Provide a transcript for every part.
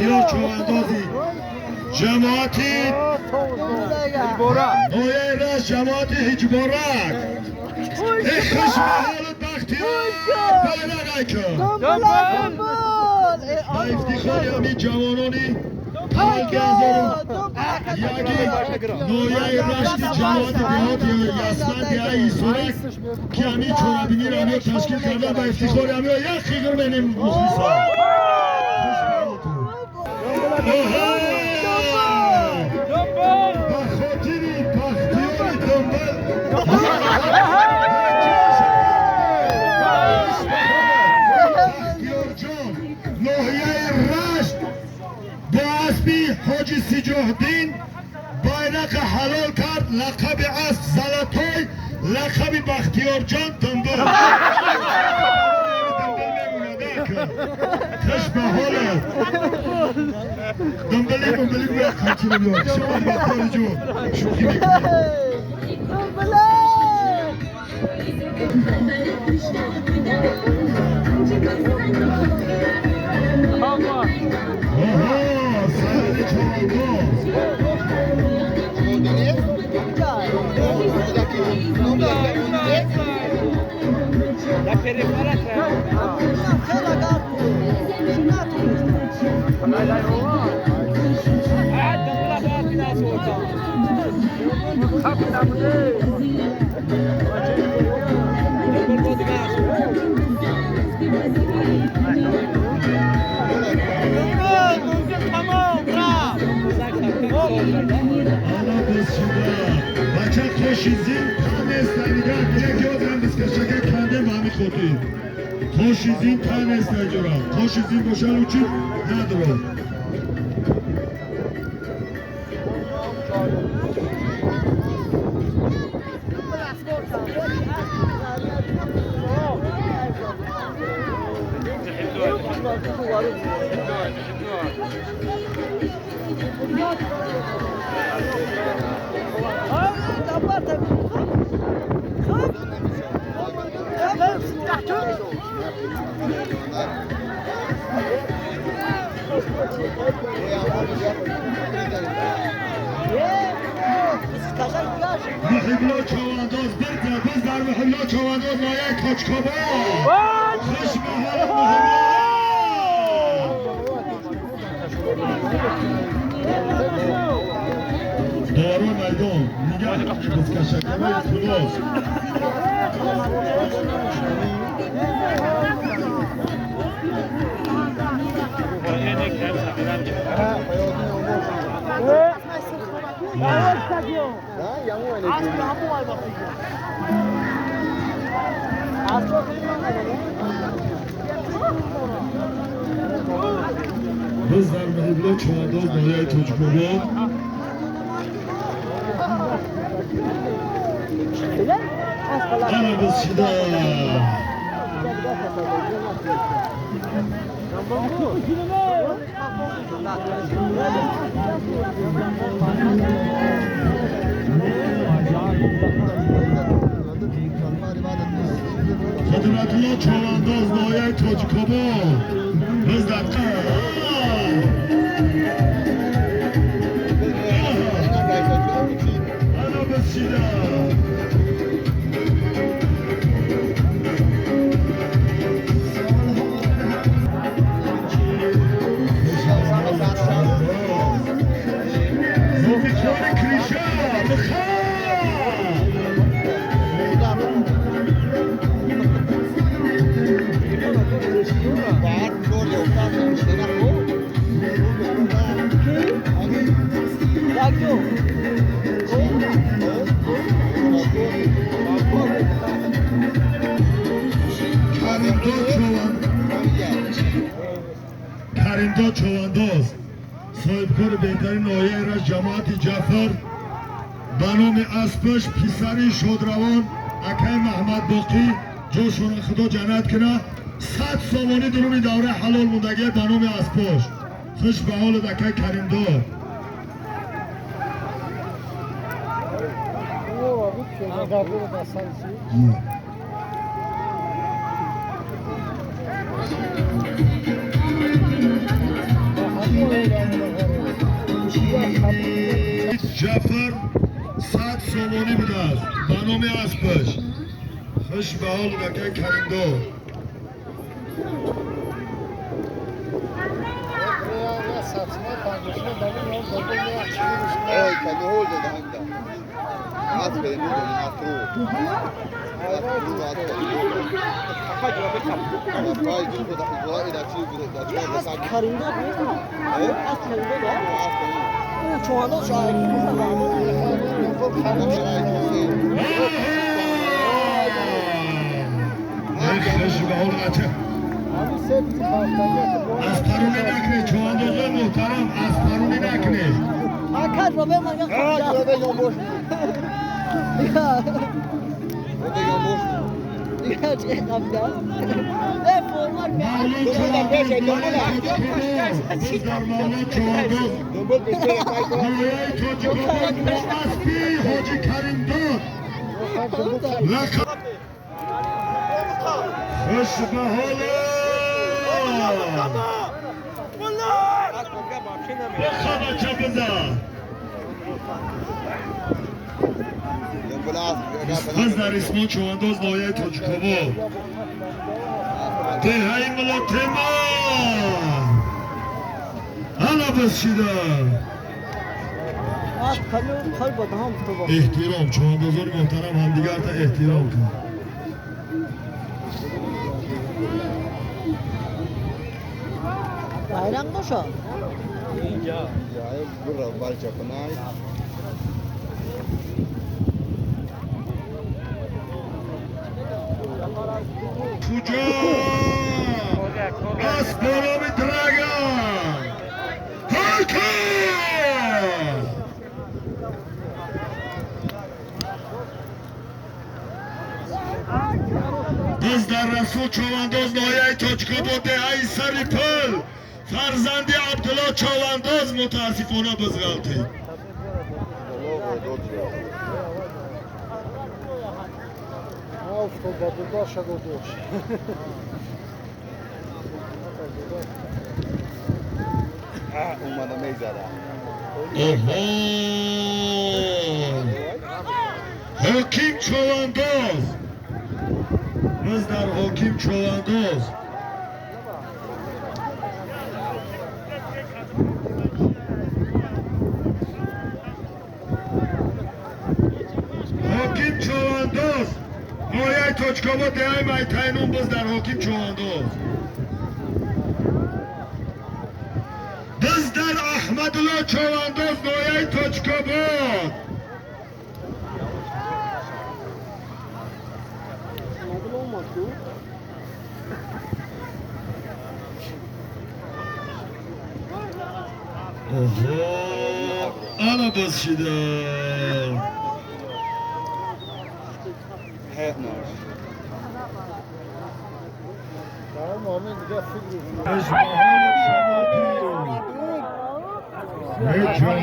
Бахтиёр Човандози ҷамоати ноҳияи Рашт, ҷамоати Ҳиҷборак. Эй, хушбаҳолу Бахтиёр, байрақ айкун! Ба ифтихори ҳамин ҷавонони 5001 ноҳияи Рашти, ҷамоати деҳоти Ясман, деҳаи Ҳисорак, ки ҳамин чорабиниро ҳамиё ташкил кардан, ба ифтихори ҳамиё як хиғр менем, мухлисон. Хушбаҳолтун. Оҳо! Ба хотири Бахтиёри Думбал Бахтиёрҷон, ноҳияи Рашт, бо аспи Ҳоҷи Сиҷоҳдин байрақа ҳалол кард. Лақаби асп Золотой, лақаби Бахтиёрҷон Думбул. Думбул мемонад. Хуш ба ҳолат, Думбули, Думбули, гӯя қамчиро биёр. Шумо, Бахтиёри ҷон, шӯхӣ мекунед. Оҳо, Саиди Човандоз. Ана бисшуда, бача, қоши зин та неста. Нигоҳ, яке одам бискашака кандем. Ба ҳамин хотир қоши зин та неста ҷора. Қоши зин боша, лучи надро. Муҳибло Човандоз бирда биз дар Муҳибло Човандоз, ноҳияи Тоҷикобод. Хуш ба ҳоли Муҳибло. Дору майдон нигоҳ, бизкашакаҳои тулоз. Биз дар Муҳибло Човандоз, ноҳияи Тоҷикобод. Ана биз шида. Қудратулло Човандоз, ноҳияи Тоҷикобод. Биз дар ана биз шида. Зулфиқори Криша бихо. Каримдод Човандоз, соҳибкори беҳтарин ноҳияи Рашт, ҷамоати Ҷафар, ба номи аспаш писари шодравон акай Маҳмадбоқӣ, ҷошона Худо ҷаннат кина, 100 сомонӣ дуруни давраи ҳалол мондагия ба номи аспош. Хуш ба ҳолат, акай Каримдод. Ҷафар 100 сомонӣ будааст ба номи аспаш. Хуш ба ҳол акай Каримдод. Ой, ками hol dedi hamda. Az beni dedi, atru. Atru, atru. Ay, ду буда, ила чи буда, да чор Аз Каримдод нест? Аз Каримдод? Ӯ чӯҳандоз шояд. Хуш ба ҳол ача. Аз парунӣ накунед, чӯҳандозои муҳтарам, аз парунӣ накунед. Акад ро бе ман. Ро бегам бош. Ро бегам бош. Дигар чӣ қабда? Э, формат. Мавлуд чӯҳандоз ноҳияи Тоҷикобод. Дар Мавлуд чӯҳандоз Дунбол пеши ноҳияи Тоҷикобод бо аспи Ҳоҷи Каримдод лақаб. Хуш ба ҳоло. Бихо, бача, бизан. Дунбол аз Қиз дар Исмон чӯҳандоз ноҳияи Тоҷикобод, деҳаи Мулотема. Ҳала бисшида. Аз калу кал ба даҳам ту. Эҳтиром, чӯҳандозони муҳтарам, ҳамдигарта эҳтиром кун. Байрақ боша. Бурра балча кунай. Куҷо асп бо номи Драгон ҳаракат. Биз дар Расул човандоз ноҳияи Тоҷикобод, деҳаи Сари Пул, фарзанди Абдулло човандоз. Мутаассифона, биз ғалтид. Лого дод. Афтод ба дудаша додош. Омада мегзара. Оҳо, Ҳоким човандоз. Биз дар Ҳоким човандоз. Ҳоким човандоз ноҳияи Тоҷикобод, деҳаи Майтайнун. Биз дар Ҳоким човандоз. Биз дар Аҳмадулло човандоз ноҳияи Тоҷикобод. Мадул омад ку. Оҳо, ана боз шида. Ҳайат наш. Ҳамин дига фикр. Ҳоли шамоти ҳеҷ ҷон.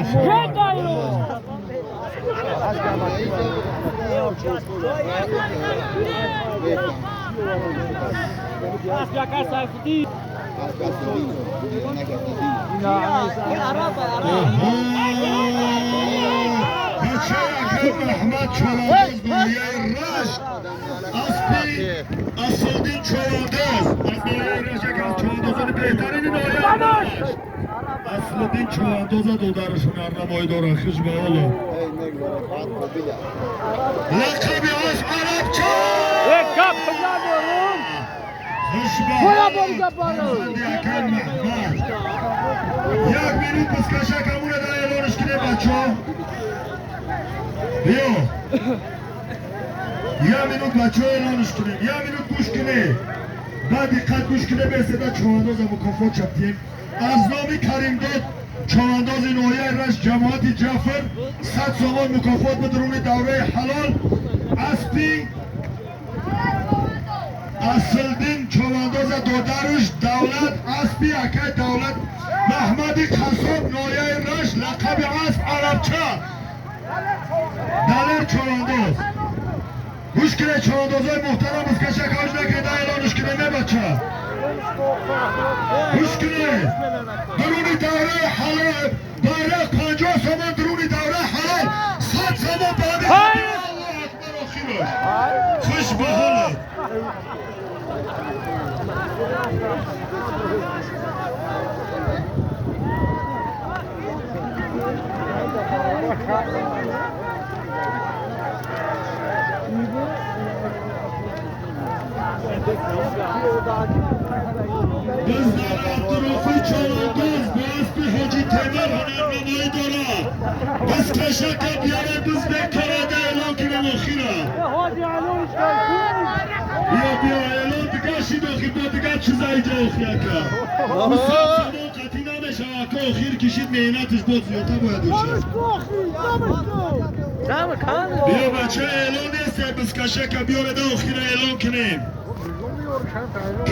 Ин араб, араб. Бачаи акай Маҳмад човандоз ноҳияи Рашт, аспи Асолдин човандоз аз ноҳияи Рашт, яке аз човандозони беҳтарини ноҳияи Рашт. Аслиддин човандоза додарашон арнамоӣ доранд. Хуш ба ҳоло. Лақаби асп Арабча. Хуш ба ҳол фарзанди акай Маҳмад. Як минут пускашак ҳамуна дар эълонш кинем, бачаҳо. Биё, як минут, бачаҳо, эълонш кунем. Як минут гӯш кунед, баъд диққат гӯш кунед. Беседа човандоза мукофот чаптием аз номи Каримдод човандози ноҳияи Рашт, ҷамоати Ҷафр, 100 сомон мукофот бидуруни давраи ҳалол. Аспи Аслдин човандоза додаруш Давлат, аспи акай Давлат Маҳмади қассоб, ноҳияи Рашт, лақаби асп Арабча. Далер човандоз. Гӯш кунед, човандозои муҳтарам, бузкашак ҳавж накунед, эълонш кунед. Не, бача, гӯш кунед. Дуруни давраи ҳалол байрақ. Аллоҳ акбар охираш. Хуш ба ҳолат. Biz дар Абдурофи Чоландоз бо аспи Ҳоҷи Темир ҳунарнамоӣ дорад. Biz кашака биёре, biz бекорада эълон кунем охира. Биё, биё, эълон дигар шид охир, бо дигар чиза иҷо охир ака. Сад сомон қатъӣ намешава ака, охир кишид, меҳнатиш боз зиёдтар бояд бошад. Биё бача, эълон нест, biz кашака биёреда охира эълон кунем.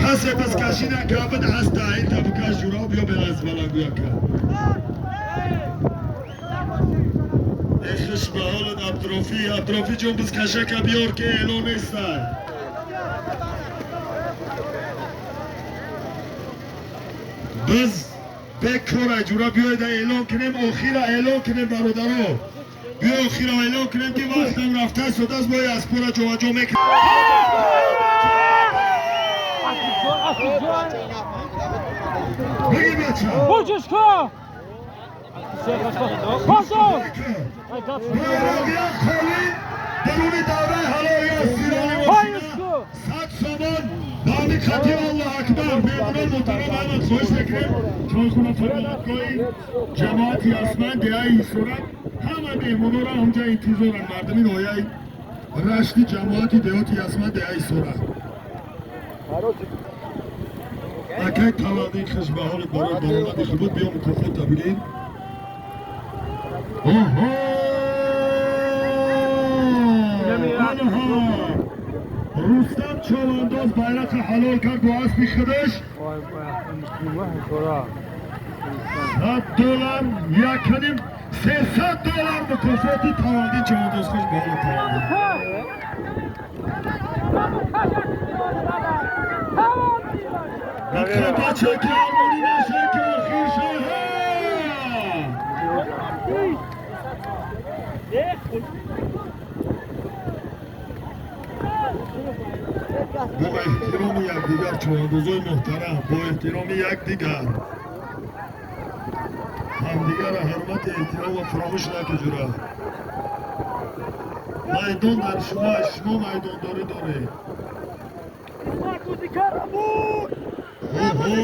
Касе бизкашӣ накард, ҳаста ин табукаш ҷурао биё бераз балангӯя кард. Э хуш ба ҳолат Абдурофӣ, Абдурофӣ ҷон, бизкашака биёр ки эълон нестай. Biz бекора ҷура биёеда эълон кунем, охира эълон кунем бародаро. Биё охира эълон кунем ки вақтам рафта истодааст, бояд аспора ҷоваҷо мекунем. Бигир бача. Бучиш ко! Пошел! Байроқият холӣ даруни давраи ҳалои асирони мошина 100 сомон ба ҳамин хати. Аллоҳ акбар. Меҳмонон муҳтарам, аҳмад хоҳиш мекунем, чойхона фароғатгоҳи ҷамоати Ясман, деҳаи Ҳисорак, ҳама меҳмононро ҳамҷа интизоранд. Мардуми ноҳияи Рашти, ҷамоати деҳоти Ясман, деҳаи Ҳисорак. Акай Тавалдин, хуш ба ҳолат, барои баромади хуб биё мукофота бигир. Оҳо, анаҳа Рустам Чоландоз байрақа ҳалол кард бо аспи худаш. $100, яканим $300 мукофоти Тавалдин Чоландоз. Хуш ба ҳолат, Тавалдин. Бақа бача ки армонӣ наша ки охир шоҳа. Бо эҳтироми якдигар, чоландозои муҳтарам, бо эҳтироми якдигар, ҳамдигарро ҳурмати эҳтиромро фаромӯш накуҷура. Майдон дар шумо, шумо майдондорӣ доред. Оҳо!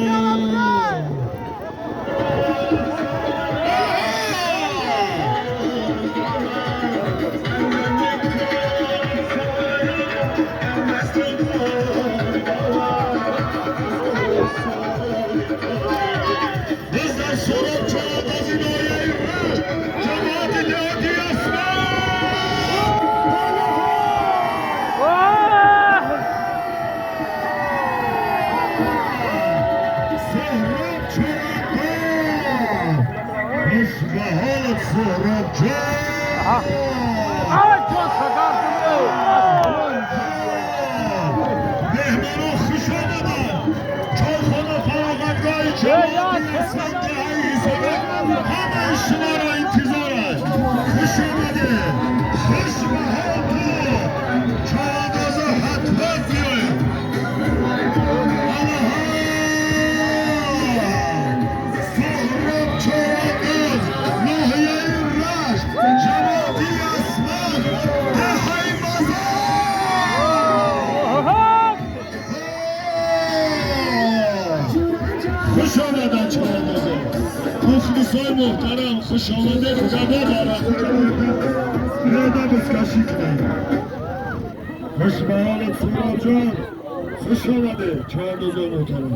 Biz дар Сӯроб чоландози ноҳияи Рашт, ҷамоати деҳоти Ясман. Соҳроб Чоландоз! Хуш ба ҳолат, Соҳроб ҷон! Меҳмонон хуш омаданд! Чойхона фароғатгоҳи ҷамоати Ясман, деҳаи Ҳисорак ҳамаи шуморо интизор аст. Хуш омадед! Хуш ба ҳолтон! Чоландозо ҳатман биёед! Аллоҳ! Соҳроб Чоландоз, ноҳияи Рашт, ҷамоати Ясман, деҳаи Мазор! Хуш омаданд чоландозо! Мухлисои муҳтарам, хуш омадед! Худо бараҳмат бизкашӣ кунед. Хуш ба ҳолат, Суҳробҷон! Хуш омадед, чоландозои муҳтарам!